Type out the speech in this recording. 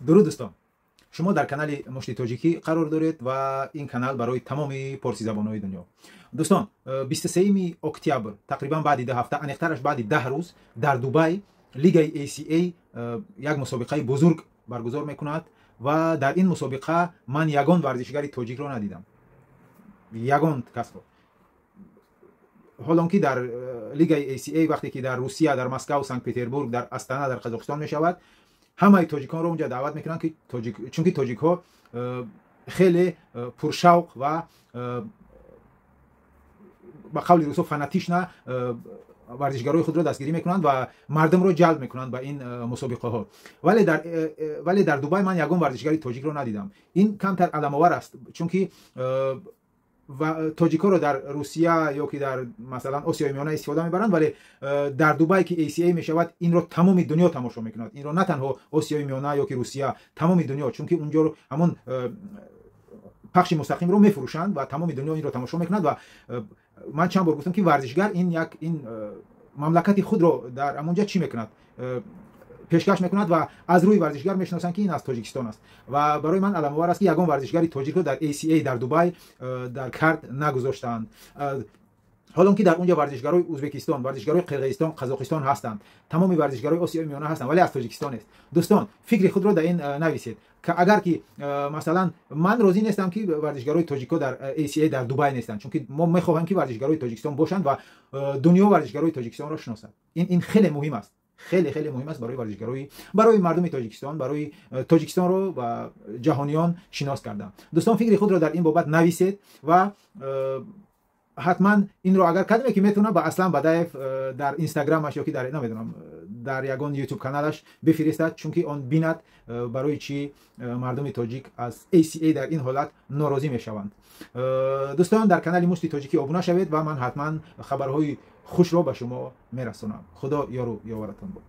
Дуруд, дӯстон! Шумо дар канали Мушти Тоҷикӣ қарор доред ва ин канал барои тамоми порсизабонҳои дунё. Дӯстон, 23 октябр, тақрибан баъди 2 ҳафта, аниқтараш баъди 10 рӯз, дар Дубай лигаи ACA як мусобиқаи бузург баргузор мекунад ва дар ин мусобиқа ман ягон варзишгари тоҷикро надидам, ягон касро. Ҳолон ки дар лигаи ACA вақте ки дар Русия, дар Москав, Санкт Петербург, дар Астана, дар Қазоқистон мешавад, ҳамаи тоҷиконро унҷа даъват мекунанд, ки чунки тоҷикҳо хеле пуршавқ ва ба қавли русо фанатично варзишгарои худро дастгирӣ мекунанд ва мардумро ҷалб мекунанд ба ин мусобиқаҳо. Вале дар Дубай ман ягон варзишгари тоҷикро надидам. Ин камтар аламовар аст, чунки ва тоҷикҳоро дар Русия ё ки дар, масалан, Осиёи Миёна истифода мебаранд, вале дар Дубай ки ACA мешавад, инро тамоми дунё тамошо мекунад. Инро на танҳо Осиёи Миёна ё ки Русия, тамоми дунё, чунки унҷо ҳамон пахши мустақимро мефурӯшанд ва тамоми дунё инро тамошо мекунад. Ва ман чанд бор гуфтам, ки варзишгар ин як ин мамлакати худро дар ҳамонҷа чӣ мекунад, пешкаш мекунад ва аз рӯи варзишгар мешиносанд, ки ин аз Тоҷикистон аст. Ва барои ман аламовар аст, ки ягон варзишгари тоҷикро дар ACA дар Дубай дар карт нагузоштаанд, ҳолон ки дар унҷа варзишгарои Ӯзбекистон, варзишгарои Қирғизистон, Қазоқистон ҳастанд, тамоми варзишгарои Осиёи Миёна ҳастанд, вале аз Тоҷикистон нест. Дӯстон, фикри худро дар ин нависед. Агар ки, масалан, ман розӣ нестам, ки варзишгарои тоҷикҳо дар ACA дар Дубай нестанд, чунки мо мехоҳем, ки варзишгарои Тоҷикистон бошанд ва дунё варзишгарои Тоҷикистонро шиносад. Ин хеле муҳим аст, хеле хеле муҳим аст барои варзишгарои, барои мардуми Тоҷикистон, барои Тоҷикистонро ба ҷаҳониён шинос кардан. Дӯстон, фикри худро дар ин бобат нависед ва ҳатман инро агар кадоме ки метавонад, ба Аслан Бадаев дар Инстаграмаш ё ки дар, намедонам, дар ягон Ютуб каналаш бифиристад, чунки он бинад, барои чӣ мардуми тоҷик аз ACA дар ин ҳолат норозӣ мешаванд. Дӯстон, дар канали Мушти Тоҷикӣ обуна шавед ва ман ҳатман хабарҳои хушро ба шумо мерасонам. Худо ёру ёваратон бод.